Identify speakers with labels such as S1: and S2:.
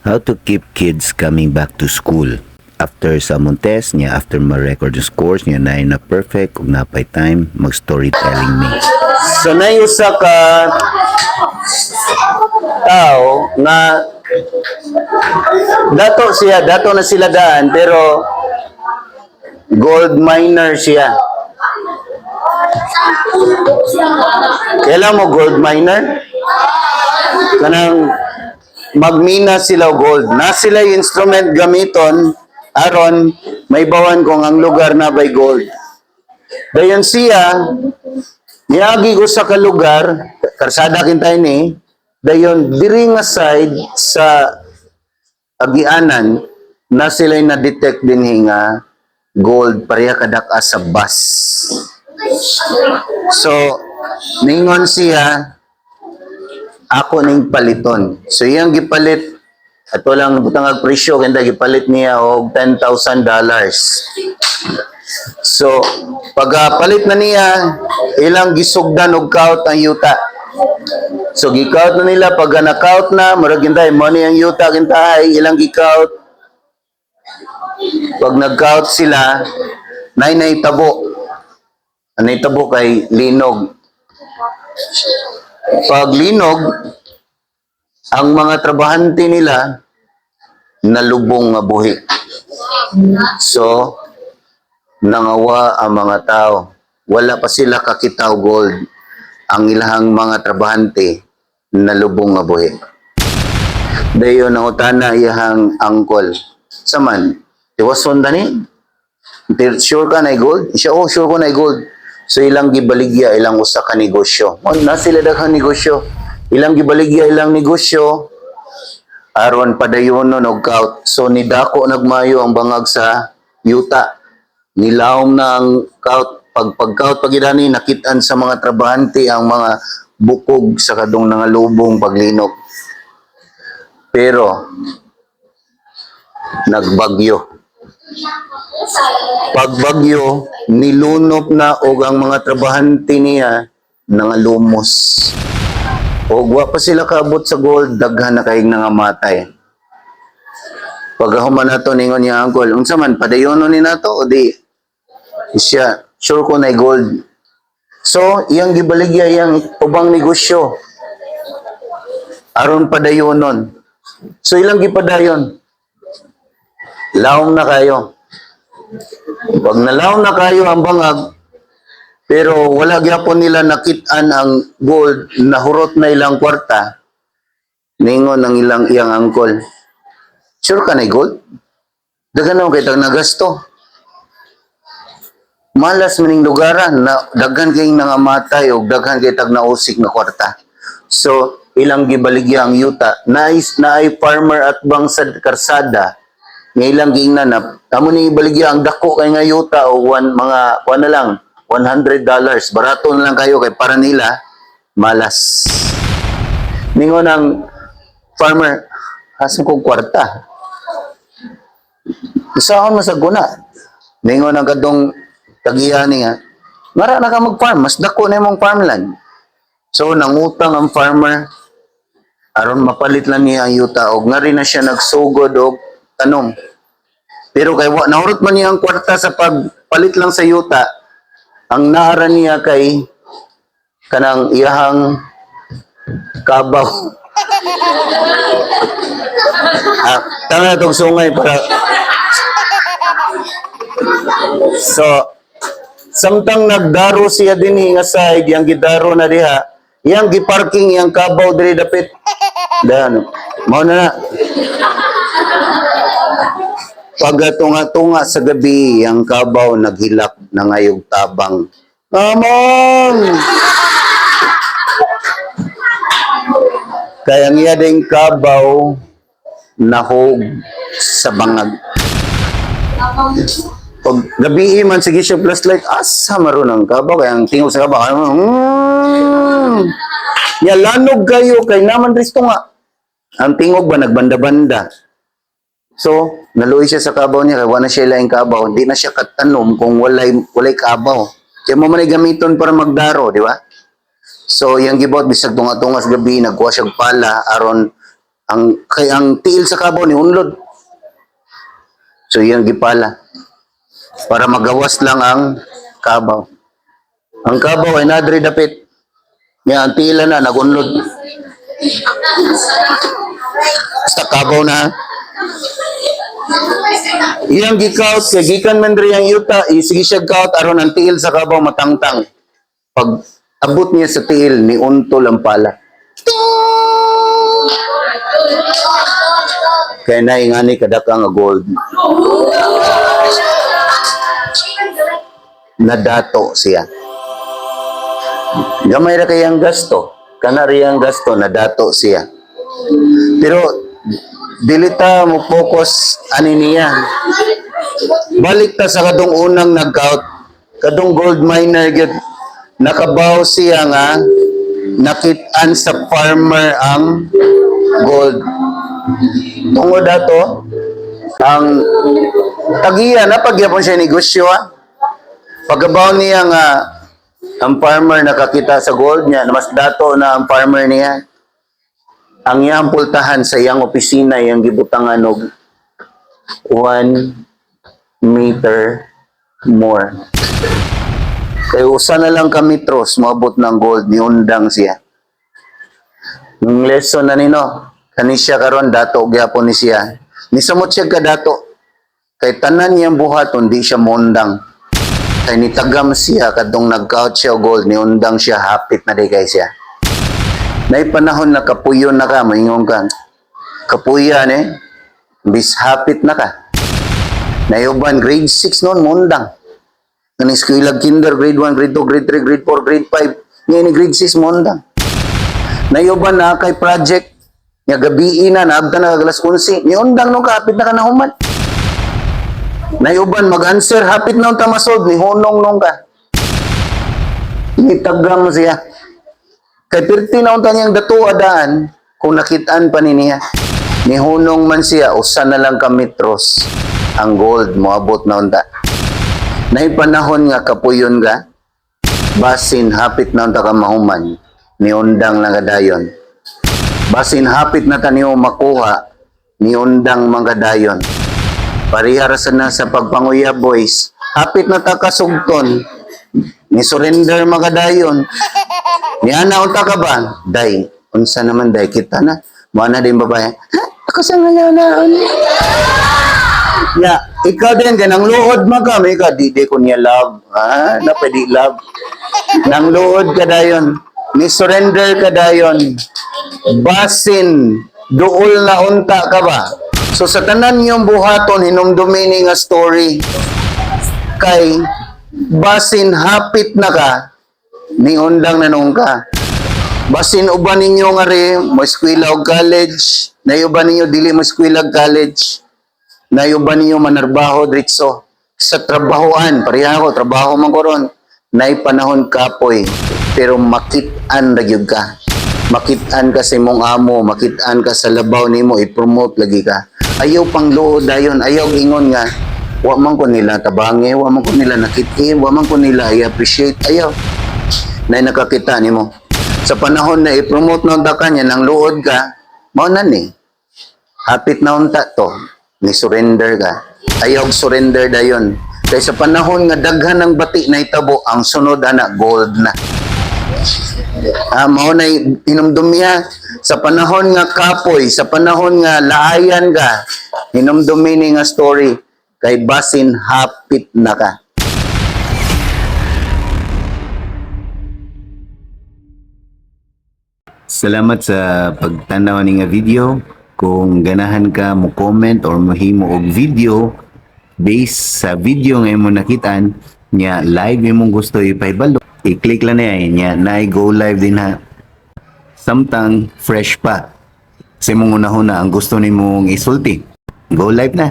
S1: How to keep kids coming back to school. After sa among test niya, after ma-record yung scores niya, na na perfect, ug napay time, mag-storytelling mi.
S2: So nay usa ka tao nga dato siya, dato na sila daan, pero gold miner siya. Kailan mo gold miner? Kanang magmina sila og gold. Na sila yung instrument gamiton aron may bawan kung ang lugar na by gold. Dayon siya niagi ko sa kalugar, karsada kintay ni, dayon diri nga side sa agianan na sila na-detect din nga gold pareha kadak-a sa bus. So, ningon siya, "Ako ning paliton." So, iyang gipalit, ato lang butang ag presyo, kanda gipalit niya og $10,000. So, pagpalit na niya, ilang gisugdan og count ang yuta. So, gi-count na nila, pag na-count na, murag gintay, money ang yuta, gintay, ilang gi-count. Pag nag-count sila, nay tabo. Anay tabo kay linog. Pag linog, ang mga trabahante nila nalubong nga buhi. So, nangawa ang mga tao. Wala pa sila kakitaw gold. Ang ilahang mga trabahante nalubong nga buhi. Dayon nangutana iyahang uncle. Saman, tiwason dani? Sure ka na gold? Siya, "Oh, sure ko na gold." So ilang gibaligya ilang usa ka negosyo. O, na sila daghang negosyo. Ilang gibaligya ilang negosyo aron padayonon og count. So nidako nagmayo ang bangag sa yuta. Nilawom na ang count. Pag pag-count pagidani, nakitaan sa mga trabahante ang mga bukog sa kadong nangalubong paglinog. Pero nagbagyo. Pagbagyo, nilunop na og ang mga trabahante niya nangalumos. Og wa pa sila kaabot sa gold, daghan na kayong nangamatay. Pagkahuman nato, ningon niya uncle, "Unsa man, padayonon ni nato o di?" Siya, "Sure ko na gold." So, iyang gibaligya iyang ubang negosyo aron padayonon. So, ilang gipadayon. Lawom na kayo. Pag nalawom na kayo ang bangag, pero wala gyapon nila nakit-an ang gold, nahurot na ilang kwarta, ningon ang ilang iyang uncle, "Sure ka na gold? Daghan naman kay tag nagasto. Malas maning lugaran na daghan kay nangamatay og daghan kay tag nausik na kwarta." So, ilang gibaligya ang yuta. Naay, naay farmer at bang sa karsada nga ilang giingnan na amo ni ibaligya ang dako kay nga yuta o one, mga one na lang $100, barato na lang kayo kay para nila malas. Ningon ang farmer, "Asa kong kwarta? Saan man sa guna?" Ningon ang kadong tagiya niya, "Ngara na ka mag-farm, mas dako na imong farmland." So nangutang ang farmer aron mapalit lang niya ang yuta og ngari na siya nagsugod og tanom. Pero kay wa nahurot man niya ang kwarta sa pagpalit lang sa yuta, ang naara niya kay kanang iyahang kabaw. Ah, tama na tong sungay para. So, samtang nagdaro siya dinhi nga side, yang gidaro na diha, yang giparking yang kabaw diri dapit. Dan, mao na na. Pagkatunga-tunga sa gabi, ang kabaw naghilak na ngayog tabang. Among! Kaya ang iya ding kabaw nahog sa bangag. Pag gabi man, sige siya flashlight, asa maron ang kabaw? Kaya ang tingog sa kabaw, Ya, lanog kayo, kay naman risto nga. Ang tingog ba, nagbanda-banda. So, naluoy siya sa kabaw niya, kay wala na siya laing kabaw. Hindi na siya katanom kung walay kabaw. Kaya mo man ay gamiton para magdaro, di ba? So, yang gibot, bisag tunga-tunga sa gabi, nagkuha siya pala, aron Ang kay ang tiil sa kabaw ni unlod. So iyang gipala para magawas lang ang kabaw. Ang kabaw ay nadri dapit. Nya ang tiila na nagunlod. Sa kabaw na. Iyang gikaut kay gikan man diri ang yuta, sige siya kaut aron ang tiil sa kabaw matangtang. Pag abot niya sa tiil, ni untol ang pala. Kaya na ingani kadaka nga gold. Nadato siya. Gamay ra kayang gasto. Kana riyang gasto, nadato siya. Pero dili ta mo focus ani niya. Balik ta sa kadong unang nag-out, kadong gold miner gyud, nakabaw siya nga nakit-an sa farmer ang gold. Tungod ato, ang tagiya na pagyapon siya negosyo ah. Pagabaw niya nga ang farmer nakakita sa gold niya, mas dato na ang farmer niya. Ang iyang pultahan sa iyang opisina, iyang gibutangan og 1 meter more. Kay usa na lang ka metros moabot ng gold, niundang siya. Yung lesson na nino, kani siya karon dato gyapon ni siya. Nisamot siya kadato. Kay tanan niyang buhaton di siya mondang. Kay nitagam siya kadtong nagkaut siya og gold, niundang siya, hapit na di kay siya. Nay panahon na kapuyon na ka, maingon ka. Kapuya ni, bis hapit na ka. Nayuban grade 6 noon, mundang. Kaning eskwela kinder, grade 1, grade 2, grade 3, grade 4, grade 5. Ngayon ni grade 6, mundang. Nayuban na kay project. Nga gabi na, naabta na alas 11. Niundang nung kapit na ka na human. Nayuban, mag-answer, hapit na unta masolve, ni hunong nung ka. Nitagam siya. Kay pirti na unta niyang dato adaan, kung nakitaan pa ni niya. Nihunong man siya, usa na lang ka metros ang gold, moabot na unta. Nay panahon nga kapuyon ka, basin hapit na unta ka mahuman, niundang lang kadayon. Basin hapit na taniyo makuha, niundang man kadayon. Pareha ra sa na sa pagpanguya, boys. Hapit na ta kasugton, ni surrender makadayon. Niana unta ka ba? Day, unsa naman day kita na. Mo na din babae. Ha? Ako sa ngayon na. Ya, ikaw din kay nang luod man ka, may ka di di ko niya love. Ah, na pwede love. Nang luod ka dayon. Ni surrender ka dayon. Basin duol na unta ka ba? So sa tanan niyong buhaton, hinumdumi ni nga story kay basin hapit na ka, niundang na noon ka. Basin uban ninyo nga rin, mo eskwela og college, nayuban ninyo dili mo eskwela og college, nayuban ninyo manarbaho diretso sa trabahoan, pareha ko, trabaho man ko ron, nay panahon kapoy, pero makit-an ra gyud ka. Makit-an ka sa imong amo, makit-an ka sa labaw nimo, i-promote lagi ka. Ayaw pang luod dayon, ayaw ingon nga, wa man ko nila tabangi, wa man ko nila nakit-in, wa man ko nila i-appreciate, ayaw na nakakita nimo. Sa panahon na i-promote na unta ka niya, nang luod ka, mao na ni. Hapit na unta to, ni surrender ka. Ayaw surrender dayon. Kay sa panahon nga daghan ng bati na itabo, ang sunod ana gold na. Ah, mao na hinumdumi ha. Sa panahon nga kapoy, sa panahon nga laayan ka, hinumdumi ni nga story kay basin hapit na ka.
S1: Salamat sa pagtanaw ni nga video. Kung ganahan ka mo comment or mohimo og video based sa video nga imong nakitaan nya live imong gusto ipahibalo, i-click lang niya nya na go live din ha. Samtang fresh pa sa imong unahuna ang gusto nimong isulti. Go live na.